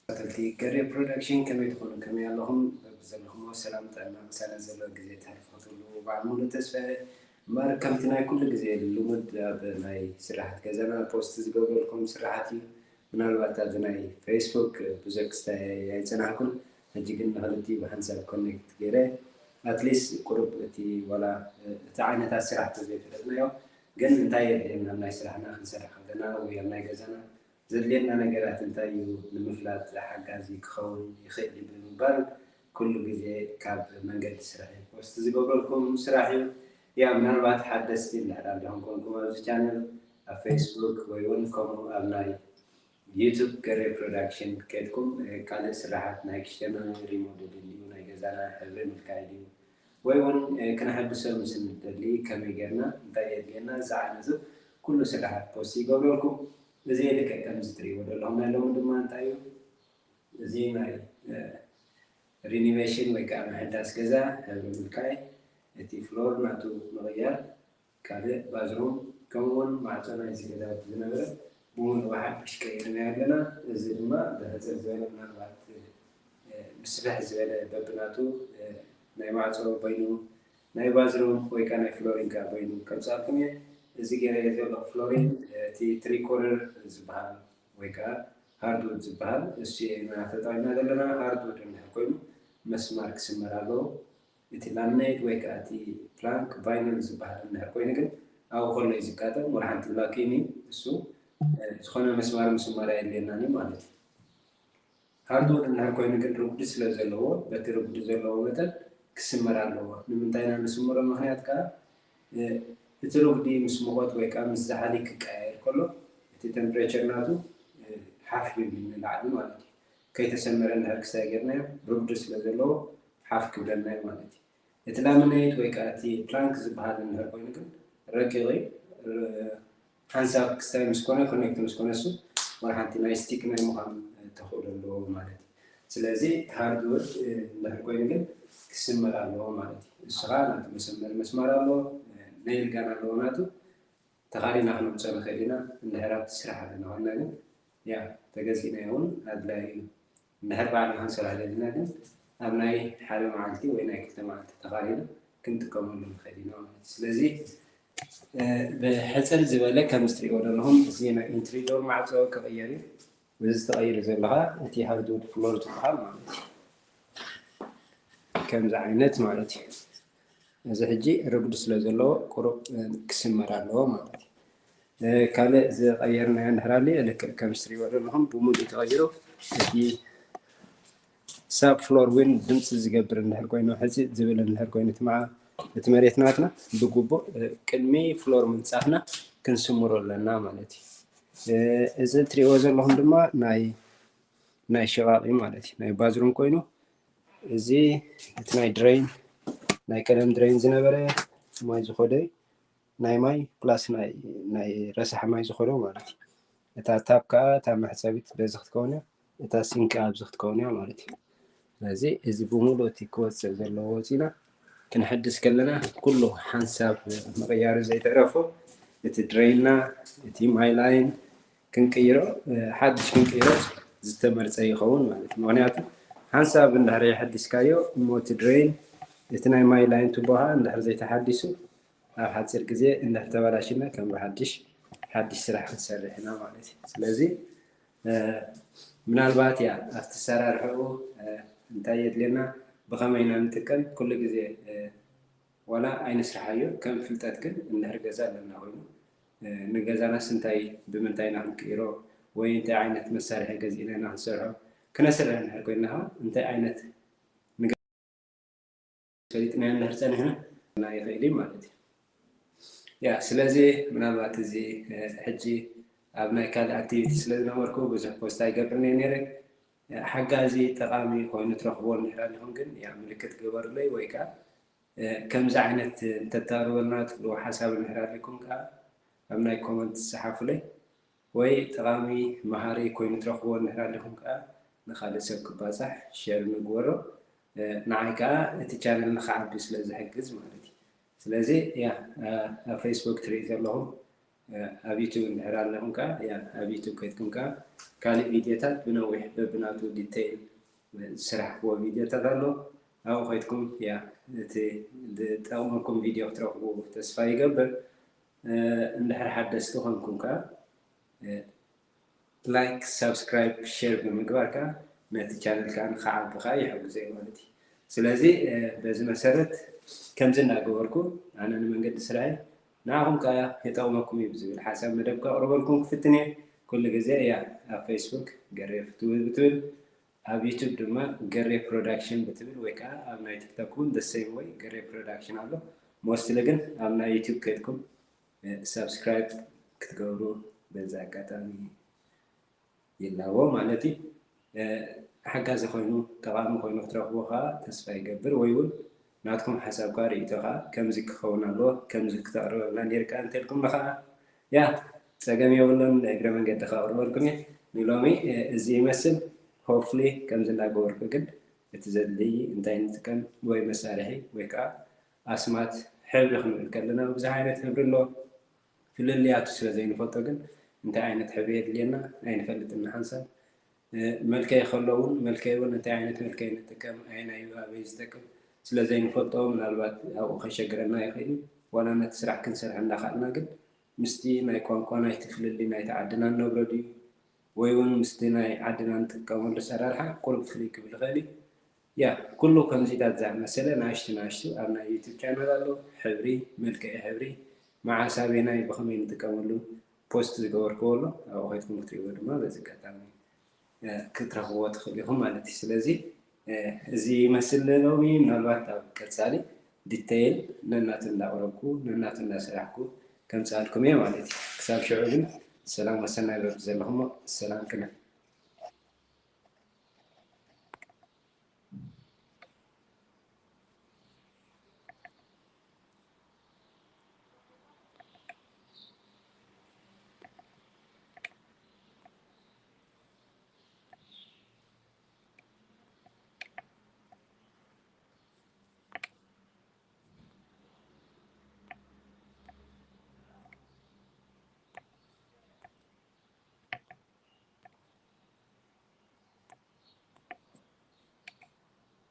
ተኸታተልቲ ገሬ ፕሮዳክሽን ከመይ ትኾኑ? ከመይ ኣለኹም? በብዘለኹምዎ ሰላም ጥዕና ቅሳነት ዘለዎ ግዜ ተሕልፉ ክትህልዉ በዓል ሙሉእ ተስፋ እየ። እምበኣር ከምቲ ናይ ኩሉ ግዜ ልሙድ ኣብ ናይ ስራሓት ገዛና ፖስት ዝገብረልኩም ስራሓት እዩ። ምናልባት ኣብዚ ናይ ፌስቡክ ብዙሕ ክስታይ ኣይጸናሕኩን። ሕጂ ግን ንኽልቲኡ ብሓንሳብ ኮኔክት ገይረ ኣትሊስት ቁሩብ እቲ ዋላ እቲ ዓይነታት ስራሕ ተዘይፈለጥናዮ ግን እንታይ የድልየና ኣብ ናይ ስራሕና ክንሰርሕ ከለና ወይ ኣብ ናይ ገዛና ዘድልየና ነገራት እንታይ እዩ ንምፍላጥ ሓጋዚ ክኸውን ይኽእል እዩ ብምባል ኩሉ ግዜ ካብ መንገዲ ስራሕ ፖስት ዝገብረልኩም ስራሕ እዩ። ያ ምናልባት ሓደስቲ እንድሕር ኣለኹም ኮንኩም ኣብዚ ቻነል ኣብ ፌስቡክ ወይ እውን ከምኡ ኣብ ናይ ዩቱብ ገሬ ፕሮዳክሽን ከድኩም ካልእ ስራሓት ናይ ክሽተና ሪሞደል ድዩ ናይ ገዛና ሕብሪ ምልካይ ድዩ ወይ እውን ክነሐድሶ ምስ እንደሊ ከመይ ጌርና እንታይ የድልየና ዝዓይነቱ ኩሉ ስራሓት ፖስት ይገብረልኩም። እዚ ልክዕ ከምዚ ትሪእዎ ዘለኹም ናይ ሎሚ ድማ እንታይ እዩ እዚ ናይ ሪኒቬሽን ወይ ከዓ ምሕዳስ ገዛ ሕብሪ ምልካይ እቲ ፍሎር ናቱ ምቕያር ካልእ ባዝሩም ከምኡ እውን ማዕፆ ናይዚ ገዛውቲ ዝነበረ ብምሉእ ብሓድሽ ቀይርናዮ ኣለና። እዚ ድማ ብሕፅር ዝበለ ምናልባት ብስፍሕ ዝበለ በብናቱ ናይ ማዕፆ በይኑ ናይ ባዝሩም ወይ ከዓ ናይ ፍሎሪን ከዓ በይኑ ከምፃልኩም እየ። እዚ ገይረዮ ዘለኹ ፍሎሪን እቲ ትሪኮረር ዝበሃል ወይ ከዓ ሃርድውድ ዝበሃል እሱ ኢና ተጠቒምና ዘለና። ሃርድውድ እንድሕር ኮይኑ መስማር ክስመር ኣለዎ። እቲ ላምናይት ወይ ከዓ እቲ ፕላንክ ቫይነል ዝበሃል እንድሕር ኮይኑ ግን ኣብኡ ከሎ እዩ ዝጋጠም። ወላ ሓንቲ ላኪኒ እሱ ዝኾነ መስማር ምስማር ኣየድልየናን እዩ ማለት እዩ። ሃርድውድ እንድሕር ኮይኑ ግን ርጉዲ ስለ ዘለዎ በቲ ርጉዲ ዘለዎ መጠን ክስመር ኣለዎ። ንምንታይ ኢና ንስምሮ? ምክንያት ከዓ እቲ ርጉዲ ምስ ሙቐት ወይ ከዓ ምስ ዝሓሊ ክቀያየር ከሎ እቲ ቴምፕሬቸር ናቱ ሓፍ ይብል ንላዕሊ ማለት እዩ። ከይተሰመረ እንድሕር ክሳይ ጌርናዮ ርጉዲ ስለ ዘለዎ ሓፍ ክብለና እዩ ማለት እዩ። እቲ ላምናይት ወይ ከዓ እቲ ፕላንክ ዝበሃል እንድሕር ኮይኑ ግን ረቂቕ እዩ። ሓንሳብ ክስታይ ምስ ኮነ ኮኔክት ምስ ኮነ እሱ ወላ ሓንቲ ናይ ስቲክ ናይ ምዃን ተኽእሎ ኣለዎ ማለት እዩ። ስለዚ ሃርድውድ እንድሕር ኮይኑ ግን ክስመር ኣለዎ ማለት እዩ። እሱ ከዓ ናቱ መሰመሪ መስማር ኣለዎ፣ ኔይል ጋን ኣለዎ ናቱ። ተኻሪና ክነምፅኦ ንኽእል ኢና እንድሕር ኣብቲ ስራሕ ኣለና ኮይንና ግን ያ ተገዚእናዮ እውን ኣድላዩ እዩ። እንድሕር ባዕልና ክንሰርሖ ደሊና ግን ኣብ ናይ ሓደ መዓልቲ ወይ ናይ ክልተ መዓልቲ ተኻሪና ክንጥቀመሉ ንኽእል ኢና ማለት እዩ። ስለዚ ብሕፅር ዝበለ ከም እትሪእዎ ዘለኹም እዚ ናይ ኢንትሪ ዶር ማዕፆ ክቕየር እዩ። እዚ ተቐይሩ ዘሎ ከዓ እቲ ሃርድውድ ፍሎር ዝበሃል ማለት እዩ። ከምዚ ዓይነት ማለት እዩ። እዚ ሕጂ ርጉዲ ስለ ዘለዎ ቁሩብ ክስመር ኣለዎ ማለት እዩ። ካልእ ዝቐየርናዮ እንድሕር ኣልዩ ልክዕ ከም እትሪእዎ ዘለኹም ብሙሉእ ተቐይሩ እቲ ሳብ ፍሎር እውን ድምፂ ዝገብር እንድሕር ኮይኑ ሕፂፅ ዝብል እንድሕር ኮይኑ እቲ መዓ እቲ መሬት ናትና ብግቡእ ቅድሚ ፍሎር ምንፃፍና ክንስምሮ ኣለና ማለት እዩ። እዚ እትሪእዎ ዘለኹም ድማ ናይ ናይ ሽቓቕ እዩ ማለት እዩ። ናይ ባዝሩም ኮይኑ እዚ እቲ ናይ ድሬን ናይ ቀደም ድሬን ዝነበረ ማይ ዝኸዶ ናይ ማይ ፕላስ ናይ ረሳሕ ማይ ዝኸዶ ማለት እዩ። እታ ታብ ከዓ እታ መሕፀቢት በዚ ክትከውን እያ። እታ ሲንክ ኣብዚ ክትከውን እያ ማለት እዩ። ስለዚ እዚ ብምሉእ እቲ ክወፅእ ዘለዎ ወፂና ክንሕድስ ከለና ኩሉ ሓንሳብ ምቕያሩ ዘይትዕረፎ እቲ ድሬንና እቲ ማይ ላይን ክንቅይሮ ሓድሽ ክንቅይሮ ዝተመርፀ ይኸውን ማለት እዩ። ምክንያቱ ሓንሳብ እንድሕር የሐዲስካዮ እሞ እቲ ድሬን እቲ ናይ ማይ ላይን ቱቦኻ እንድሕር ዘይተሓዲሱ ኣብ ሓፂር ግዜ እንድሕር ተበላሽና ከም ብሓድሽ ሓድሽ ስራሕ ክንሰርሕ ኢና ማለት እዩ። ስለዚ ምናልባት ያ ኣብቲ ሰራርሕኡ እንታይ የድልየና ብኸመይ ኢና ንጥቀም ኩሉ ግዜ ዋላ ኣይንስርሓዮ ከም ፍልጠት ግን እንድሕር ገዛ ኣለና ኮይኑ ንገዛናስ እንታይ ብምንታይ ኢና ክንቅይሮ ወይ እንታይ ዓይነት መሳርሒ ገዚእና ኢና ክንሰርሖ ክነስርሕ እንድሕር ኮይንና ከዓ እንታይ ዓይነት ፈሊጥናዮ እንድሕር ፀኒሕና ይኽእል እዩ ማለት እዩ። ያ ስለዚ ምናልባት እዚ ሕጂ ኣብ ናይ ካልእ ኣክቲቪቲ ስለ ዝነበርኩ ብዙሕ ፖስት ኣይገብርን እየ ነይረ። ሓጋዚ ጠቓሚ ኮይኑ ትረኽብዎ እንድሕር ኣለኹም ግን ያ ምልክት ግበሩለይ ወይ ከዓ ከምዚ ዓይነት እንተተቕርበልና ትብልዎ ሓሳብ እንድሕር ኣለኩም ከዓ ኣብ ናይ ኮመንት ዝፀሓፉለይ ወይ ጠቓሚ መሃሪ ኮይኑ ትረኽብዎ እንድሕር ኣለኹም ከዓ ንኻልእ ሰብ ክባፃሕ ሸር ንግበሮ። ንዓይ ከዓ እቲ ቻነል ንክዓቢ ስለ ዝሕግዝ ማለት እዩ። ስለዚ ያ ኣብ ፌስቡክ ትርኢ ዘለኹም ኣብ ዩቱብ እንድሕር ኣለኹም ከዓ ኣብ ዩቱብ ከይድኩም ከዓ ካልእ ቪድዮታት ብነዊሕ በብናቱ ዲቴይል ዝስራሕክዎ ቪድዮታት ኣሎ። ኣብኡ ከይድኩም እቲ ዝጠቕመኩም ቪድዮ ክትረኽቡ ተስፋ ይገብር። እንድሕር ሓደስቲ ኮንኩም ከዓ ላይክ፣ ሳብስክራይብ፣ ሼር ብምግባር ከዓ ነቲ ቻነል ከዓ ንክዓቢ ከዓ ይሕግዘ ማለት እዩ። ስለዚ በዚ መሰረት ከምዚ እናገበርኩ ኣነ ንመንገዲ ስራይ ንዓኹም ከዓ የጠቕመኩም እዩ ብዝብል ሓሳብ መደብ ከቕርበልኩም ክፍትን እየ። ኩሉ ግዜ እያ ኣብ ፌስቡክ ገሬ ፍትው ብትብል ኣብ ዩቱብ ድማ ገሬ ፕሮዳክሽን ብትብል ወይ ከዓ ኣብ ናይ ቲክቶክ እውን ደሰይም ወይ ገሬ ፕሮዳክሽን ኣሎ። ሞስትሊ ግን ኣብ ናይ ዩቱብ ከድኩም ሳብስክራይብ ክትገብሩ በዚ ኣጋጣሚ ይላቦ ማለት እዩ። ሓጋዚ ኮይኑ ጠቓሚ ኮይኑ ክትረኽቦ ከዓ ተስፋ ይገብር። ወይ እውን ናትኩም ሓሳብ ከዓ ርእይቶ ከዓ ከምዚ ክኸውን ኣለዎ ከምዚ ክተቕርበልና ነርካ እንተልኩም ከዓ ያ ጸገም የብሉን። እግረ መንገዲ ከቕርበልኩም እየ ንሎሚ እዚ ይመስል። ሆፕፍሊ ከምዚ እናገበርኩ ግን እቲ ዘድልይ እንታይ ንጥቀም ወይ መሳርሒ ወይ ከዓ ኣስማት ሕብሪ ክንብል ከለና ብዙሕ ዓይነት ሕብሪ ኣሎ። ፍልልያቱ ስለ ዘይንፈልጦ ግን እንታይ ዓይነት ሕብሪ የድልየና ኣይንፈልጥን። ንሓንሳብ መልከይ ከሎ እውን መልከይ እውን እንታይ ዓይነት መልከይ ንጥቀም ኣየናይ ኣበይ ዝጠቅም ስለ ዘይንፈልጦ ምናልባት ኣብኡ ከሸግረና ይኽእል እዩ። ዋላ ነቲ ስራሕ ክንሰርሕ እንዳኻልና ግን ምስቲ ናይ ቋንቋ ናይቲ ፍልልይ ናይቲ ዓድና ንነብሮ ድዩ ወይ እውን ምስቲ ናይ ዓድና ንጥቀመሉ ኣሰራርሓ ቁሩብ ፍልይ ክብል ይኽእል እዩ። ያ ኩሉ ከምዚታት ዝኣመሰለ ናሽቱ ናሽቱ ኣብ ናይ ዩቱብ ቻነል ኣሎ። ሕብሪ፣ መልክዒ ሕብሪ፣ መዓስ ኣበይናይ ብኸመይ ንጥቀመሉ ፖስት ዝገበርክዎ ኣሎ። ኣብኡ ከይድኩም ክትሪእዎ ድማ በዚ ኣጋጣሚ ክትረኽብዎ ትኽእሉ ኢኹም ማለት እዩ። ስለዚ እዚ ይመስል ሎሚ። ምናልባት ኣብ ቀፃሊ ዲተይል ነናቱ እንዳቕረብኩ ነናቱ እንዳሰራሕኩ ከምፅኣልኩም እየ ማለት እዩ። ክሳብ ሽዑ ግን ሰላም ወሰናይ በሉ ዘለኹሞ ሰላም ቅነ